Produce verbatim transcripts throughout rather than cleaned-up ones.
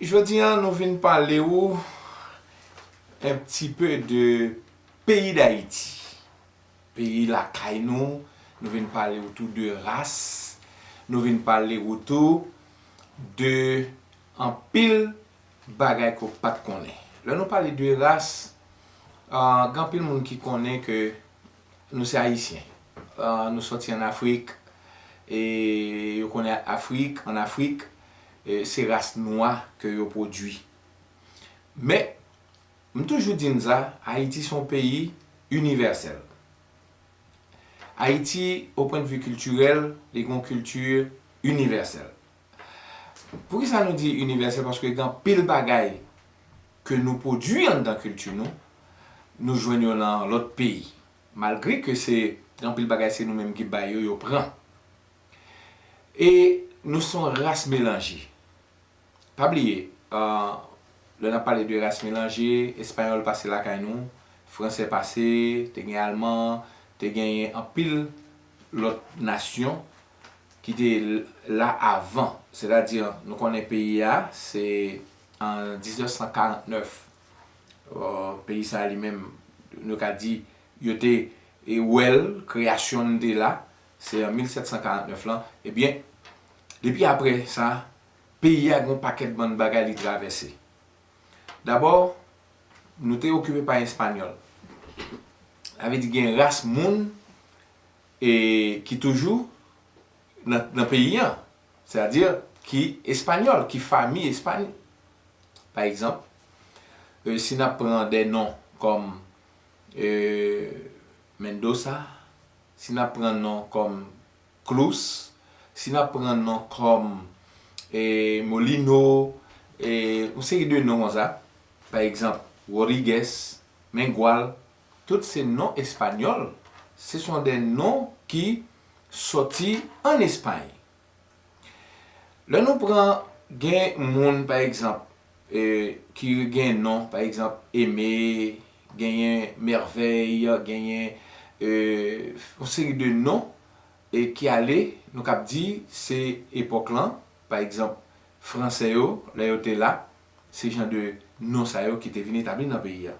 Jodi a, nou vin pale ou un petit peu de peyi Dayiti. Peyi lakay nou, nou vin pale ou tou de ras, nou vin pale ou tou de anpil bagay ke w pa t konnen. Lè nou pale de ras, ah, gen anpil moun ki konnen ke nou se Ayisyen. Ah, nou sòti ann Afrik, e yo konnen Afrik, ann Afrik, e se ras nwa ke yo pwodui. Men, m toujou di n sa, Ayiti se yon peyi inivèsèl. Ayiti, o pwennvi kiltirèl, li gen yon kilti inivèsèl. Poukisa nou di inivèsèl? Paske gen anpil bagay ke nou pwodui anndan kilti nou, nou jwenn yo nan lòt peyi. Malgre ke se, gen anpil bagay se nou menm ki bay yo, yo pran. E nou se yon ras melanje. Pa bliye, ah, lè n ap pale de ras melanje, espayòl pase lakay nou, fransè pase, te gen alman, te genyen anpil lòt nasyon ki te la avan. Sètadi, nou konnen peyi a, se an diznèf san karantnèf, euh, peyi sa a li menm, nou ka di, yo te, e, wè l, kreyasyon l te la, se an mil sèt san karantnèf lan. Ebyen, depi apre sa, peyi a gen yon pakèt bann bagay li travèse. Dabò, nou te okipe pa Espanyòl. Sa vle di gen ras moun, e, ki toujou nan, nan peyi an. Sètadi ki espanyòl, ki fanmi espanyòl. Pa egzanp, e, si n ap pran de non kòm, e, Mendoza, si n ap pran non kòm Cruz, si n ap pran non kòm, e, Molino, e, yon seri de non konsa, pa egzanp, Rodriguez, Mengual, tout se non espanyòl, se son de non ki sòti ann Espay. Lè nou pran, gen moun, pa egzanp, e, ki gen non, pa egzanp, Aimé, genyen Merveille, genyen, e, yon seri de non, e, ki ale, nou kab di, se epòk lan, pa egzanp, fransè yo, lè yo te la, se jan de non sa yo ki te vin etabli nan peyi a.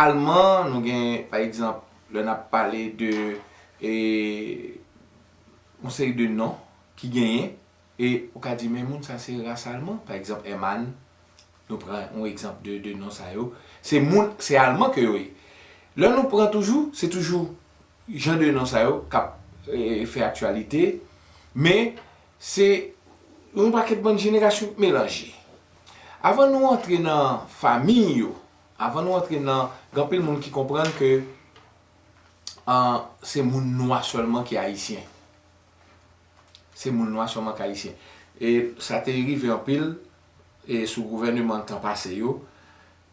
Alman, nou gen, pa egzanp, lè n ap pale de, e, yon seri de non ki genyen, e ou ka di, men moun sa se ras alman, pa egzanp, Hermann, nou pran yon egzanp de, de non sa yo. Se moun, se alman ke yo ye. Lè nou pran toujou, se toujou jan de non sa yo k ap, e, fè aktyalite, men se yon pakèt bann jenerasyon melanje. Avan nou antre nan fanmi yo, avan nou antre nan, gen anpil moun ki konprann ke, an, se moun nwa sèlman ki ayisyen. Se moun nwa sèlman ki ayisyen. E sa te rive anpil, e sou gouvèneman tan pase yo,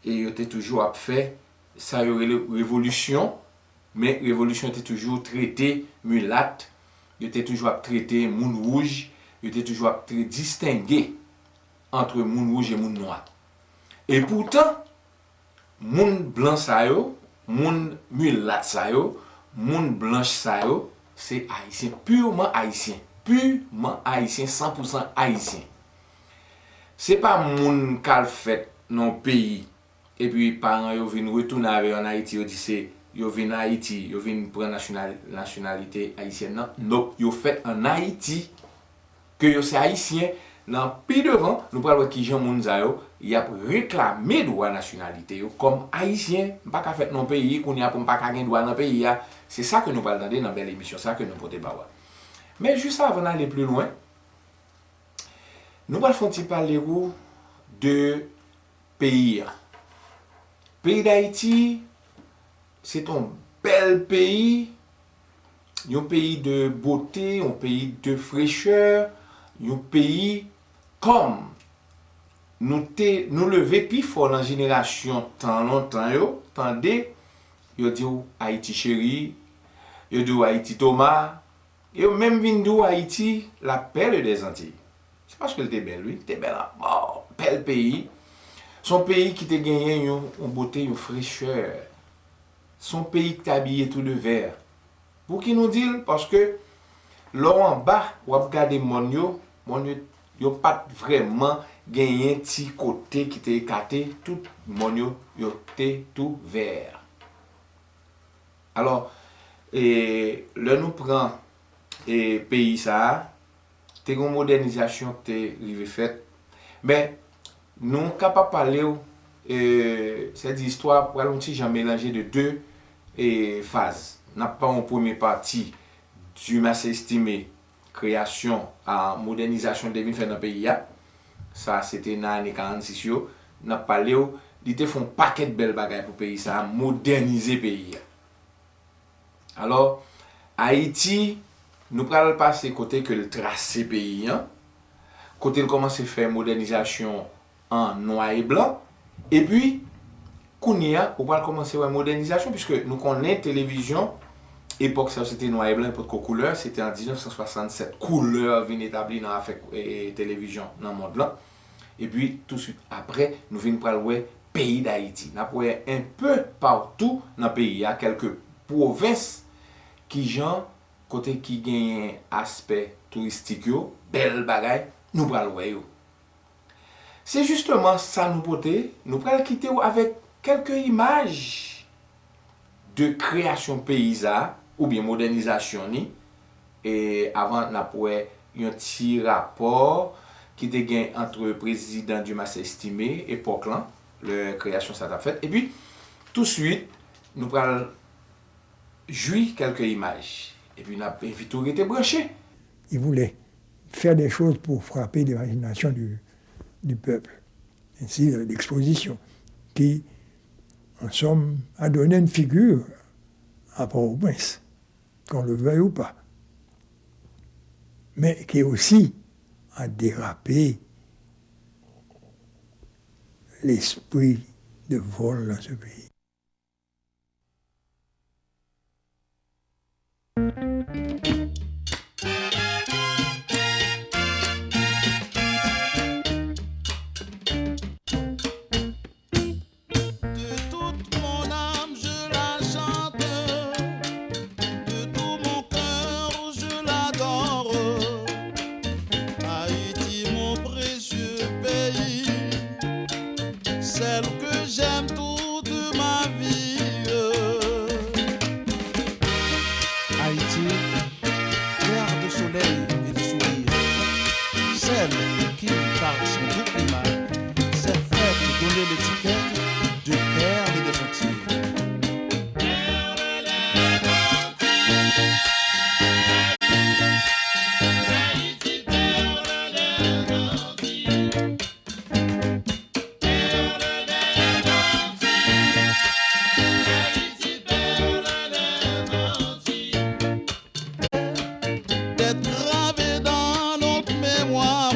e yo te toujou ap fè sa yo rele revolisyon, men revolisyon te toujou trete milat, yo te toujou ap trete moun wouj, yo te toujou ap tre-, distenge ant moun wouj e moun nwa. E poutan, moun blan sa yo, moun milat sa yo, moun blanch sa yo, se ayisyen, pirman ayisyen, pirman ayisyen, san pou san ayisyen. Se pa moun k al fèt nan yon peyi, epi paran yo vin retounen avè yo ann Ayiti, yo di se, yo vin Ayiti, yo vin pran nasyonal-, nasyonalite ayisyèn nan. Nòp, yo fèt ann Ayiti, ke yo se ayisyen. Nan pi devan, nou pral wè kijan moun sa yo, y ap reklame dwa nasyonalite yo kòm ayisyen. M pa ka fèt nan yon peyi, kounye a pou m pa ka gen dwa nan peyi a. Se sa ke nou pral tande nan bèl emisyon sa ke nou pote ba w a. Men jis avan n ale pli lwen, nou pral fè yon ti pale ou de peyi a. Peyi Dayiti, se t on bèl peyi, yon peyi de bote, yon peyi de frechè, yon peyi kòm nou te, nou leve pi fò nan jenerasyon tan lontan yo, tande, yo di w Ayiti cheri, yo di w Ayiti Toma, yo menm vin di w Ayiti, la perle des Antilles. Se paske l te bèl, wi. L te bèl anmò. Bèl peyi. Se yon peyi ki te genyen yon, yon bote, yon frechè. Se yon peyi ki te abiye tou de vè. Pouki nou di l? Paske lè w anba, w ap gade mòn yo, mòn yo, yo pa t vrèman genyen ti kote ki te ekate, tout mòn yo, yo te tou vè. Alò, e, lè nou pran, e, peyi sa a, te gen yon modènizasyon ki te rive fèt. Men, nou kapab pale w, e, sèdi istwa pral yon ti jan melanje de de, e, faz. N ap pran yon premye pati, Dumarsais Estimé, kreyasyon, a, modènizasyon te vin fèt nan peyi a. Sa, se te nan ane karannsis yo. N ap pale w, li te fè yon pakèt bèl bagay pou peyi sa a, modènize peyi a. Alò, Ayiti, nou pral pase kote ke l trase peyi an, kote l kòmanse fè modènizasyon an nwa e blan, epi, kounye a, ou pral kòmanse wè modènizasyon, piske nou konnen televizyon, epòk sa yo, se te nwa e blan, e potko koulè, se te an diznèf san swasannsèt koulè vin etabli nan afè, e, televizyon nan mond lan. Epi, touswit apre, nou vin pral wè peyi Dayiti. N ap wè enpe patou nan peyi a, kèlke pwovens, kijan, kote ki genyen aspè touristik yo, bèl bagay, nou pral wè yo. Se jisteman sa nou pote, nou pral kite w avèk kèlke imaj de kreyasyon peyi sa a, oubyen modènizasyon ni, e avan n ap wè yon ti rapò ki te gen ant prezidan Dumarsais Estimé, epòk lan, lè kreyasyon sa t ap fèt. Epi, touswit, nou pral jwi kèlke imaj. Epi n ap envite w rete branche. Il voulait faire des choses pour frapper l'imagination du, du peuple. Ainsi, l'exposition qui, en somme, a donné une figure à Port-au-Prince, qu'on le veuille ou pas, mais qui aussi a dérapé l'esprit de vol dans ce pays. De toute mon âme, je la chante, de tout mon cœur, je l'adore. Haïti, mon précieux pays, celle que j'aime toute ma vie. Haïti, terre de soleil et de sourire, celle qui, par son doux climat, s'est faite donner l'étiquette de perle des Antilles. D'être gravé dans notre mémoire,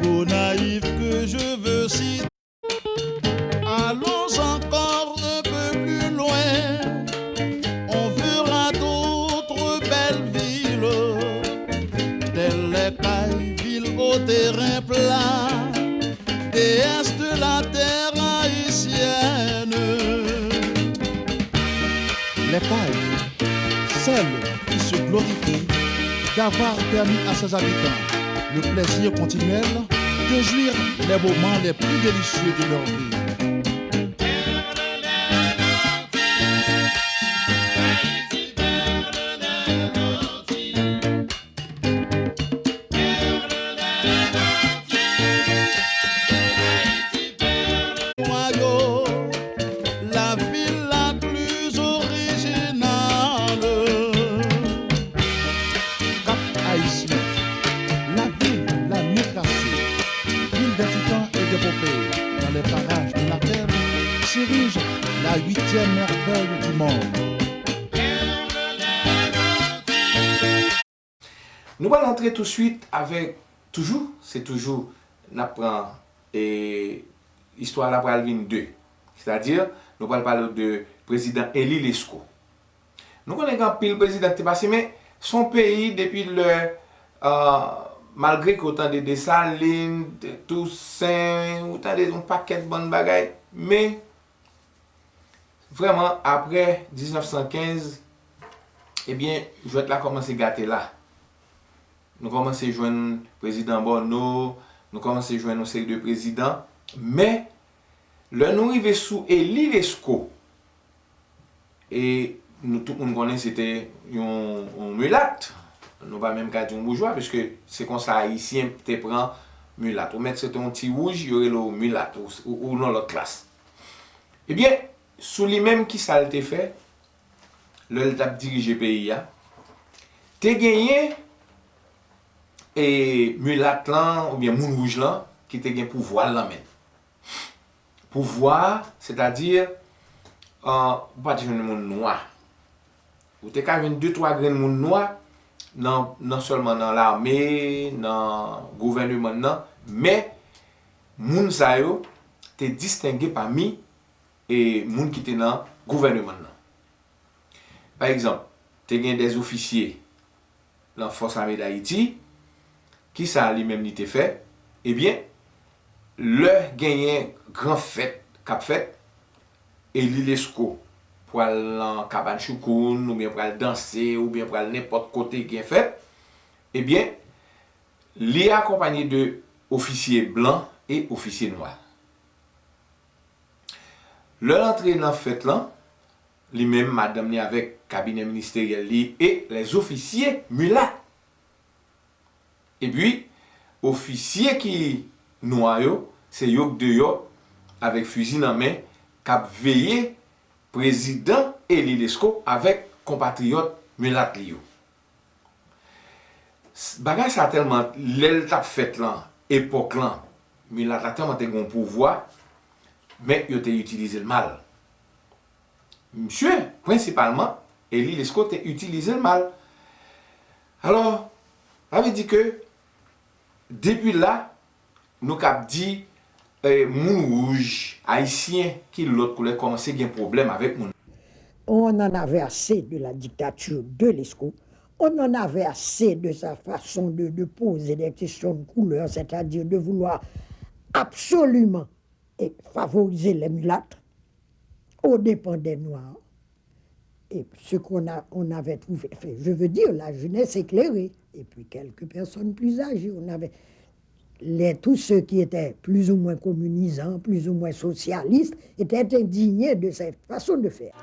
Gonaïves que je veux citer. Allons encore un peu plus loin, on verra d'autres belles villes, telles les Cayes, ville au terrain plat, déesse de la terre haïtienne. Les Cayes, celle qui se glorifie d'avoir permis à ses habitants le plaisir continuel de jouir les moments les plus délicieux de leur vie. Noyau, la ville la plus originale. Cap Haïtien, la ville la mieux classée, ville des titans et d'épopées, dans les parages de laquelle s'érige la huitième merveille du monde. Nou pral antre touswit avèk, toujou, se toujou, n ap pran, e, istwa la pral vin de. Sètadi, nou pral pale w de prezidan Elie Lescot. Nou konnen gen anpil prezidan ki te pase, men se yon peyi depi lè, a, malgre ke w tande Desalin, Tousen, ou tande yon pakèt bann bagay, men vrèman, apre diznèf san kenz, ebyen, jwèt la kòmanse gate la. Nou kòmanse jwenn prezidan Bonno, Nou kòmanse jwenn yon seri de prezidan, men lè nou rive sou Elie Lescot, e nou tout moun konnen se te yon, yon milat, nou pa menm ka di yon boujwa, piske se konsa Ayisyen te pran milat. Ou mèt se te yon ti wouj, yo rele w milat, ou, ou, ou nan lòt klas. Ebyen, sou li menm, ki sa l te fè lè l t ap dirije peyi a? Te genyen e milat lan oubyen moun wouj lan ki te gen pouvwa l nan men l. Pouvwa, sètadi, euh, ou pa t jwenn moun nwa. Ou te ka jwenn de twa grenn moun nwa nan, non sèlman nan lame, nan gouvèneman nan, men moun sa yo te distenge pami e moun ki te nan gouvèneman nan. Pa egzanp, te gen dè ofisye nan Fòs Ame Dayiti. Kisa li menm li te fè? Ebyen, lè genyen gran fèt k ap fèt, Elie Lescot pral nan kabann choukoun, oubyen pral danse, oubyen pral nenpòt kote gen fèt, ebyen, li akonpaye de ofisye blan e ofisye nwa. Lè l antre nan fèt lan, li menm, madanm li avèk kabinè ministeryèl li e lèzofisye milat. Epi, ofisye ki nwa yo, se yo k deyò avèk fizi nan men, k ap veye prezidan Elie Lescot avèk konpatriyòt milat li yo. S-, bagay sa tèlman, lè l t ap fèt lan, epòk lan, milat la tèlman te gen yon pouvwa, men yo te itilize l mal. Misye, prensipalman, Elie Lescot te itilize l mal. Alò, sa vle di ke depi la, nou kab di, eh, moun wouj, Ayisyen ki lòt koulè kòmanse gen pwoblèm avèk moun. On en avait assez de la dictature de Lescot. On en avait assez de sa façon de, de poser des questions de couleur, c'est-à-dire de vouloir absolument et favoriser les mulates aux dépens des Noirs. Et ce qu'on a, on avait trouvé, enfin, je veux dire, la jeunesse éclairée, et puis quelques personnes plus âgées, on avait, les, tous ceux qui étaient plus ou moins communisants, plus ou moins socialistes, étaient indignés de cette façon de faire.